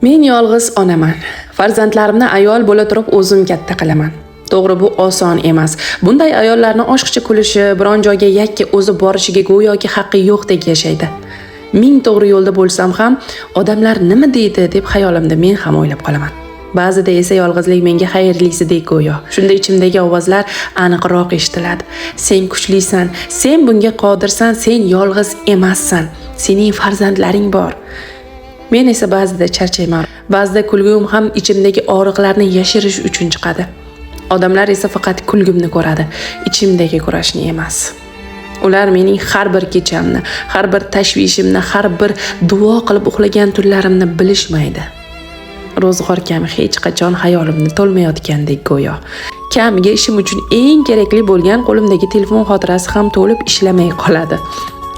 Men yolg'iz onaman. Farzandlarimni ayol bo'la turib o'zim katta qilaman. To'g'ri, bu oson emas. Bunday ayollarni oshiqcha kulishi, biron joyga yakka o'zi borishiga go'yoki haqqi yo'qdek yashaydi. Ming to'g'ri yo'lda bo'lsam ham, odamlar nima deydi deb xayolimda men ham o'ylab qolaman. Ba'zida esa yolg'izlik menga xayrlisidek go'yo. Shunda ichimdagi ovozlar aniqroq eshitiladi. Sen kuchlisan, sen bunga qodirsan, sen yolg'iz emassan. Sening farzandlaring bor. Men esa ba'zida charchayman. Ba'zida kulgim ham ichimdagi og'riqlarni yashirish uchun chiqadi. Odamlar esa faqat kulgimni ko'radi, ichimdagi kurashni emas. Ular mening har bir kechamni, har bir tashvishimni, har bir duo qilib uxlagan tunlarimni bilishmaydi. Ro'zg'or kami hech qachon hayolimni to'lmayotgandek go'yo. Kamiga ishim uchun eng kerakli bo'lgan qo'limdagi telefon xotirasi ham to'lib ishlamay qoladi.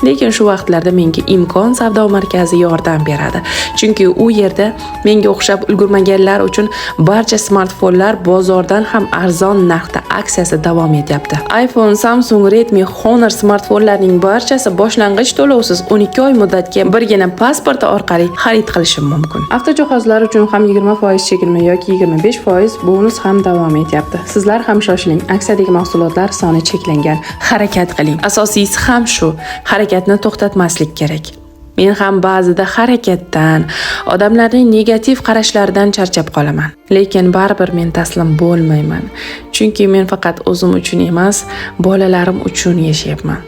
Lekin shu vaqtlarda menga Imkon savdo markazi yordam beradi. Chunki u yerda menga o'xshab ulgurmaganlar uchun barcha smartfonlar bozordan ham arzon narxda aksiyasi davom etyapti. iPhone, Samsung, Redmi, Honor smartfonlarning barchasi boshlang'ich to'lovsiz 12 oy muddatga birgina pasporti orqali xarid qilishim mumkin. Avtojihozlar uchun ham 20% chegirma yoki 25% bonus ham davom etyapti. Sizlar ham shoshiling. Aksiyadagi mahsulotlar soni cheklangan. Harakat qiling. Asosiysi ham shu. Harakatni to'xtatmaslik kerak. Men ham ba'zida harakatdan, odamlarning negativ qarashlaridan charchab qolaman. Lekin baribir men taslim bo'lmayman. Chunki men faqat o'zim uchun emas, bolalarim uchun yashayapman.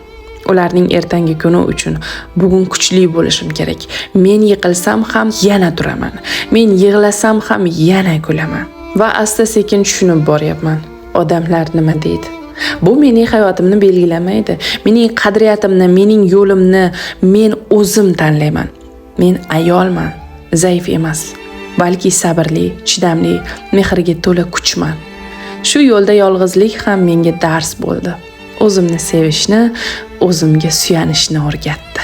Ularning ertangi kuni uchun bugun kuchli bo'lishim kerak. Men yiqilsam ham yana turaman. Men yig'lasam ham yana kulaman. Va asta-sekin tushunib boryapman. Odamlar nima deydi? Bu mening hayotimni belgilamaydi. Mening qadriyatimni, mening yo'limni men o'zim tanlayman. Men ayolman, zaif emas, balki sabrli, chidamli, mehrga to'la kuchman. Shu yo'lda yolg'izlik ham menga dars bo'ldi. O'zimni sevishni, o'zimga suyanishni o'rgatdi.